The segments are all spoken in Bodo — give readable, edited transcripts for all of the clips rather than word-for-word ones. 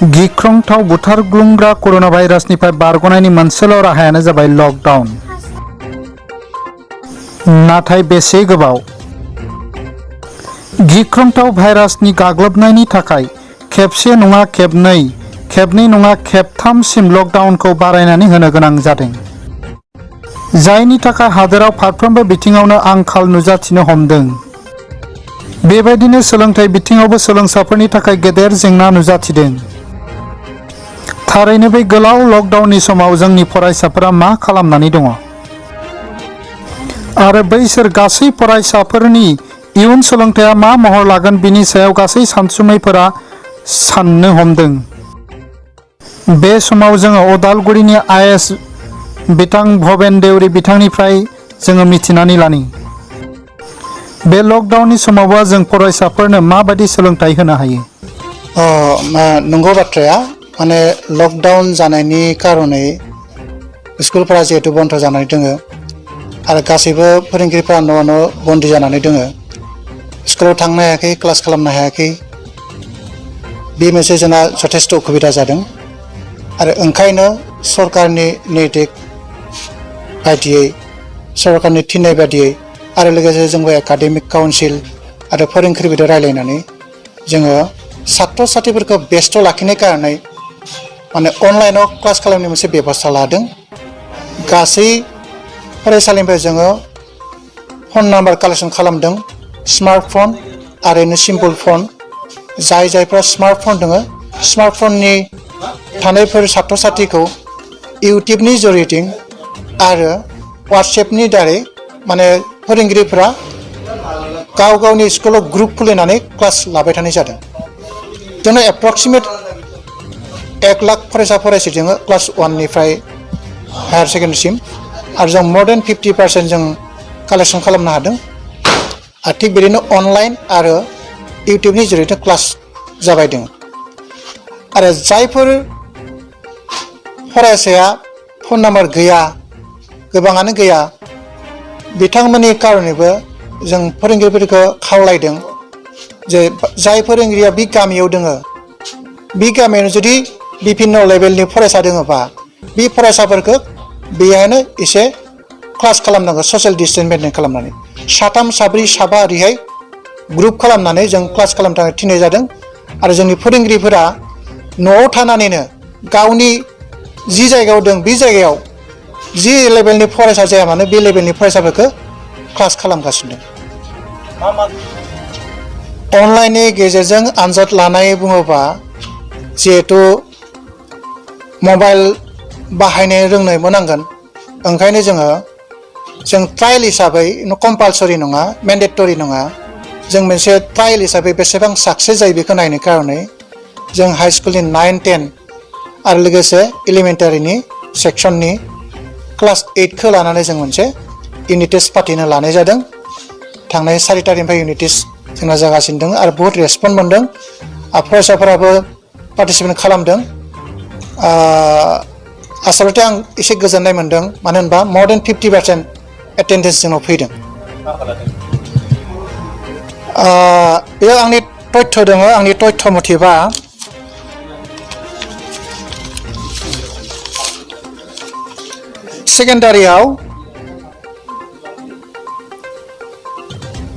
गिख्रंथाव बुथारग्लुंग्रा कर'ना भाइरासनिफ्राय बारग'नायनि मोनसेल' राहायानो जाबाय लकडाउन। नाथाय बेसे गोबाव? गिख्रंथाव भाइरासनि गाग्लोबनायनि थाखाय खेबसे नङा खेबनै, खेबनै नङा खेबथामसिम लकडाउनखौ बारायनानै होनो गोनां जादों। जायनि थाखाय हादोराव फारफ्रोमबो बिथिङावनो आंखाल नुजाथिनो हमदों। बेबायदिनो सोलोंथाइ बिथिङावबो सोलोंसाफोरनि थाखाय गेदेर जेंना नुजाथिदों। थारैनो बे गोलाव लकडाउननि समाव जोंनि फरायसाफोरा मा खालामनानै दङ? आरो बैसोर गासै फरायसाफोरनि इयुन सोलोंथाइया मा महर लागोन बिनि सायाव गासै सानसुमैफोरा साननो हमदों। बे समाव जोङो अदालगुरिनि आइएएस बिथां भबेन देउरि बिथांनिफ्राय जोङो मिथिनानै लानि। बे लकडाउननि समावबो जों फरायसाफोरनो माबायदि सोलोंथाइ होनो हायो? नंगौ बाथ्राया माने लकडाउन जानायनि कारनै स्कुलफोरा जिहेतु बन्द जानानै दोङो आरो गासैबो फोरोंगिरिफोरा न' बन्दी जानानै दोङो। स्कुलाव थांनो हायाखै, क्लास खालामनो हायाखै। बे मोनसे जोंना जथेस्थ' उसुबिदा जादों आरो ओंखायनो सरकारनि निर्देश बायदियै, सरकारनि थिननाय बायदियै आरो लोगोसे जोंबो एकाडेमिक काउन्सिल आरो फोरोंगिरिफोरजों रायज्लायनानै जोङो छात्र छात्रीफोरखौ बेस्थ' लाखिनाय कारनै माने अनलाइनाव क्लास खालामनायनि मोनसे बेबस्था लादों। गासै फरायसालिनिफ्राय जोङो फन नाम्बार कालेक्सन खालामदों, स्मार्टफन आरो सिम्पल फन। जायफ्रा स्मार्टफन दङ, स्मार्टफननि थानायफोर छात्र छात्रीखौ इउटुबनि जरियेजों आरो वाट्सएपनि दारै माने फोरोंगिरिफोरा गाव गावनि स्कुलाव ग्रुप खुलिनानै क्लास लाबाय थानाय जादों। जोंनो एप्रक्सिमेट 1 लाख फरायसा फरायसि जोङो क्लास 1 निफ्राय हायार सेकेन्डारिसिम आरो जों more than 50% जों कालेक्सन खालामनो हादों। आरो थिग बिदिनो अनलाइन आरो इउटुबनि जरियेजों क्लास जाबाय दङ। आरो जायफोर फरायसाया फन नाम्बार गैया, गोबाङानो गैया, बिथांमोननि कारनैबो जों फोरोंगिरिफोरखौ खावलायदों जे जाय फोरोंगिरिया बे गामियाव दङ, बे गामियाव जुदि बिभिन्न लेभेलनि फरायसा दङबा बे फरायसाफोरखौ बेहायनो एसे क्लास खालामनांगौ, ससियेल डिस्टेन्स मेनटेन खालामनानै। 3, 4, 5 ओरैहाय ग्रुप खालामनानै जों क्लास खालामनो थाखाय थिननाय जादों। आरो जोंनि फोरोंगिरिफोरा न'आव थानानैनो गावनि जि जायगायाव दं बे जायगायाव जि लेभेलनि फरायसा जाया मानो बे लेभेलनि फरायसाफोरखौ क्लास खालामगासिनो दं। अनलाइननि गेजेरजों आनजाद लानाय बुङोबा जिहेतु मबाइल बाहायनो रोंनोबो नांगोन। ओंखायनो जों ट्रायल हिसाबै कम्पालसरि नङा, मेन्डेटरि नङा, जों मोनसे ट्रायल हिसाबै बेसेबां साक्सेस जायो बेखौ नायनो कारनै जों हाइ स्कुलनि 9, 10 आरो लोगोसे एलिमेन्टारिनि सेक्सननि क्लास 8खौ लानानै जों मोनसे इउनिट टेस्ट फाथिनो लानाय जादों। थांनाय 4 तारिखनिफ्राय इउनिट टेस्ट जोंना जागासिनो दं आरो बहुत रेसपन्स मोनदों। फरायसाफोराबो पार्टिसिपेट खालामदों। आसलते आं एसे गोजोननाय मोनदों, मानो होनबा more than 50% एटेन्डेन्स जोंनाव फैदों। बेयाव आंनि तथ्य दङ। आंनि तथ्य मथेबा सेकेन्डारियाव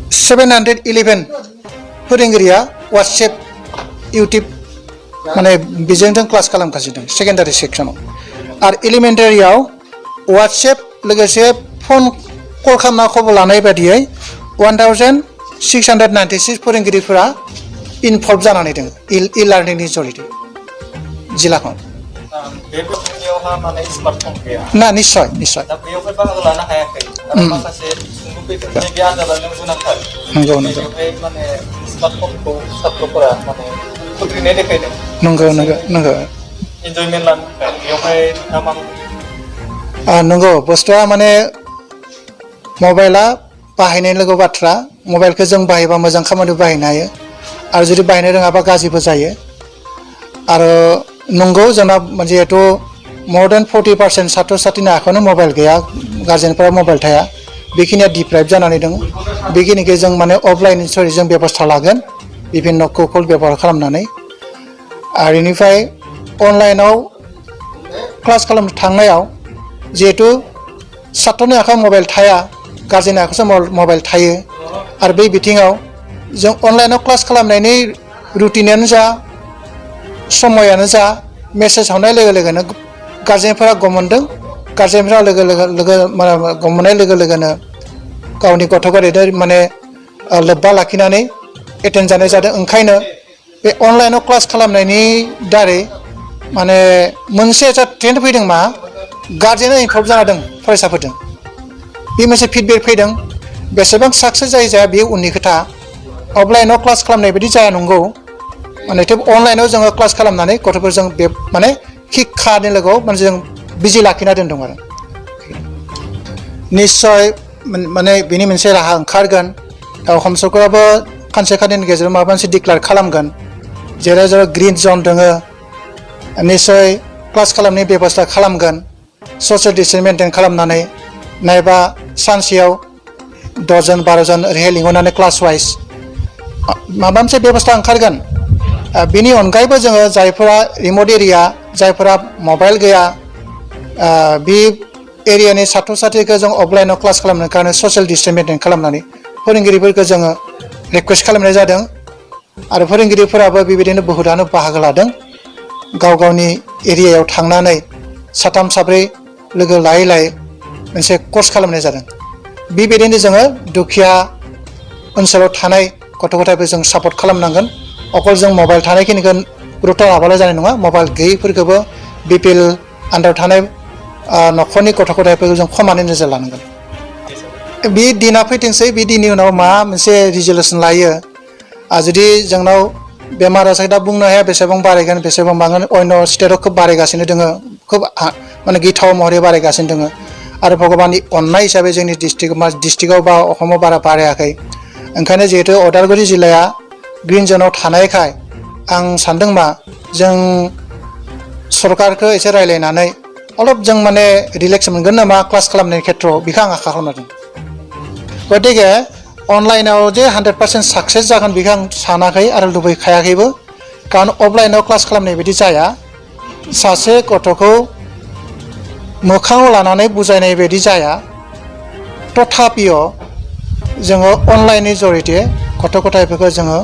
711 फोरोंगिरिया वाट्सएप, इउटुब माने बेजों क्लास खालामगासिनो दं सेकेन्डारि सेक्सनाव। आरो एलिमेन्टारियाव वाट्सएप लोगोसे फन कल खालामना खबर लानाय बायदियै 1696 फोरोंगिरिफोरा इनभल्भ जानानै दङ इ लार्निंनि जरियै जिल्लाखौ। ना निश्चय निश्चय नंगौ नंगौ नंगौ नंगौ नंगौ बुस्थुआ माने मबाइला बाहायनाय लोगो बाथ्रा। मबाइलखौ जों बाहायबा मोजां खामानियाव बाहायनो हायो आरो जुदि बाहायनो रोङाबा गाज्रिबो जायो। आरो नंगौ जोंना जिहेतु more than 40% छात्र छात्रीनि आखायावनो मबाइल गैया, गार्जेनफोरा मबाइल थाया, बेखिनिया डिप्राइभ जानानै दङ। बेखिनिखौ जों माने अफलाइन जों बेबस्था लागोन, बिभिन्न कौशल बेबहार खालामनानै। आरो बेनिफ्राय अनलाइनाव क्लास खालामनो थांनायाव जिहेतु सात्र'नि आखायाव मबाइल थाया गार्जेननि आखायावसो मबाइल थायो आरो बै बिथिङाव जों अनलाइनाव क्लास खालामनायनि रुटिनानो जा समायानो जा मेसेज हरनाय लोगो लोगोनो गार्जेनफोरा गम मोनदों गार्जेनफोरा गम मोननाय लोगो लोगोनो गावनि गथ' गथायजों माने लोब्बा लाखिनानै एटेन्ड जानाय जादों ओंखायनो बे अनलाइनाव क्लास खालामनायनि दारै माने मोनसे जा ट्रेन्ड फैदों मा गार्जेना इनभल्भ जादों फरायसाफोरजों बे मोनसे फिडबेक फैदों बेसेबां साक्सेस जाया बेयो उननि खोथा अफलाइनाव क्लास खालामनाय बायदि जाया नंगौ माने थेवबो अनलाइनाव जोङो क्लास खालामनानै गथ'फोरजों बे माने शिक्षानि लोगोआव माने जों बिजि लाखिना दोनदों आरो निस्सय माने बेनि मोनसे राहा ओंखारगोन हम सरकाराबो खानसे खाननैनि गेजेराव माबा मोनसे डिक्लेयार खालामगोन जेराव जेराव ग्रिन जन दङ निस्सय क्लास खालामनायनि बेबस्था खालामगोन ससियेल डिस्टेन्स मेनटेन खालामनानै नायबा सानसेयाव 10 जन 12 जन ओरैहाय लिंहरनानै क्लास वाइज माबा मोनसे बेबस्था ओंखारगोन बेनि अनगायैबो जोङो जायफोरा रिमट एरिया जायफोरा मबाइल गैया बे एरियानि साथ्र' साथ्रिखौ जों अफलाइनाव क्लास खालामनो कारणे ससियेल डिस्टेन्स मेनटेन खालामनानै फोरोंगिरिफोरखौ जोङो रिकुवेस्ट खालामनाय जादों आरो फोरोंगिरिफोराबो बेबायदिनो बहुतानो बाहागो लादों गाव गावनि एरियायाव थांनानै साथाम साब्रै लोगो लायै लायै मोनसे कर्स खालामनाय जादों बेबायदिनो जोङो दुखिया ओनसोलाव थानाय गथ' गथायफोर जों सापर्ट खालामनांगोन अकल जों मबाइल थानायखिनिखौ गुरुत्त' लाबाल' जानाय नङा मबाइल गैयैफोरखौबो बिपिएल आन्दाराव थानाय न'खरनि गथ' गथायफोरखौ जों खमानै नोजोर लानांगोन बे दिना फैथोंसै बे दिननि उनाव मा मोनसे रिजलिउसन लायो जुदि जोंनाव बेमार आजार दा बुंनो हाया बेसेबां बारायगोन बेसेबां बांगोन अन्य स्टेटआव खोब बारायगासिनो दङ खोब माने गिथाव महरै बारायगासिनो दङ आरो भगबाननि अननाय हिसाबै जोंनि डिस्ट्रिक्टआव बा अखमाव बारा बारायाखै ओंखायनो जिहेतु उदालगुरि जिल्लाया ग्रिन जनाव थानायखाय आं सानदों मा जों सरकारखौ एसे रायज्लायनानै अलप जों माने रिलेक्स मोनगोन नामा क्लास खालामनायनि खेथ्रआव बेखौ आं आखा खालामदों गतिके अनलाइनाव जे 100% साक्सेस जागोन बेखौ आं सानाखै आरो लुबैखायाखैबो कारण अफलाइनाव क्लास खालामनाय बायदि जाया सासे गथ'खौ मोखाङाव लानानै बुजायनाय बायदि जाया तथापिय जोङो अनलाइननि जरिये गथ' गथायफोरखौ जोङो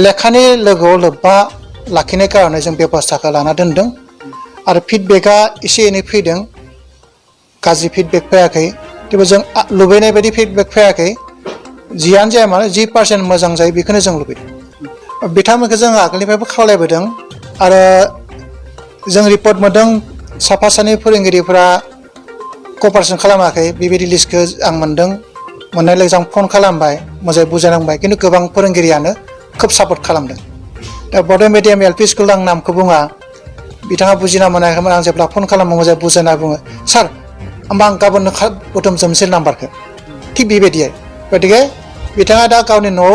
लेखानि लोगोआव लोब्बा लाखिनाय कारणे जों बेबस्थाखौ लाना दोनदों आरो फिडबेकआ एसे एनै फैदों गाज्रि फिडबेक फैयाखै थेवबो जों लुबैनाय बायदि फिडबेक फैयाखै जियानो जाया मानो 10% मोजां जायो बेखौनो जों लुबैदों बिथांमोनखौ जों आगोलनिफ्रायबो खावलायबोदों आरो जों रिपर्ट मोनदों साफा सानै फोरोंगिरिफोरा कपारेसन खालामाखै बेबायदि लिस्टखौ आं मोनदों मोननाय लोगो आं फन खालामबाय मोजाङै बुजायनांबाय खिन्थु गोबां फोरोंगिरियानो खोब सापर्ट खालामदों दा बड' मिडियाम एलपि स्कुल आं नामखौ बुङा बिथाङा बुजिना मोनाखैमोन आं जेब्ला फन खालामो मोजाङै बुजायना बुङो सार होमबा आं गाबोननो बुथुमजोबनोसै नाम्बारखौ थिग बेबायदियै गतिके बिथाङा दा गावनि न'आव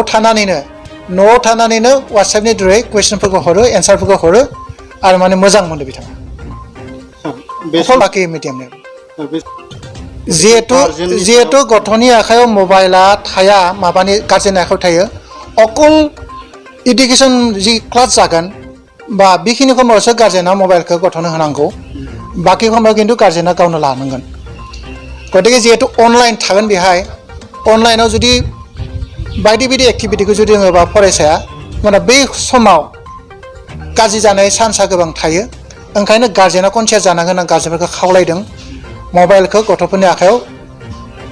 थानानैनो वाट्सएपनि थ्रुयै कुइसनफोरखौ हरो एन्सारफोरखौ हरो आरो माने मोजां मोनो बिथाङा बाखि मिडियामनि जिहेतु गथ'नि आखायाव मबाइला थाया माबानि गार्जेननि आखायाव थायो अकल इडुकेसन जि क्लास जागोन बा बेखिनि समावसो गार्जेना मबाइलखौ गथ'नो होनांगौ बाखि समाव खिन्थु गार्जेना गावनो लानांगोन गतिके जिहेतु अनलाइन थागोन बेहाय अनलाइनाव जुदि बायदि बायदि एक्टिभिटिखौ जुदि रोङोबा फरायसाया माने बै समाव गाज्रि जानाय चान्सआ गोबां थायो ओंखायनो गार्जेना कनसियास जानांगोन आं गार्जेनफोरखौ खावलायदों मबाइलखौ गथ'फोरनि आखायाव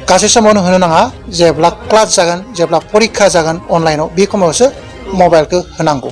गासै समावनो होनो नाङा जेब्ला क्लास जागोन जेब्ला परिक्षा जागोन अनलाइनाव बे समावसो मबाइलखौ होनांगौ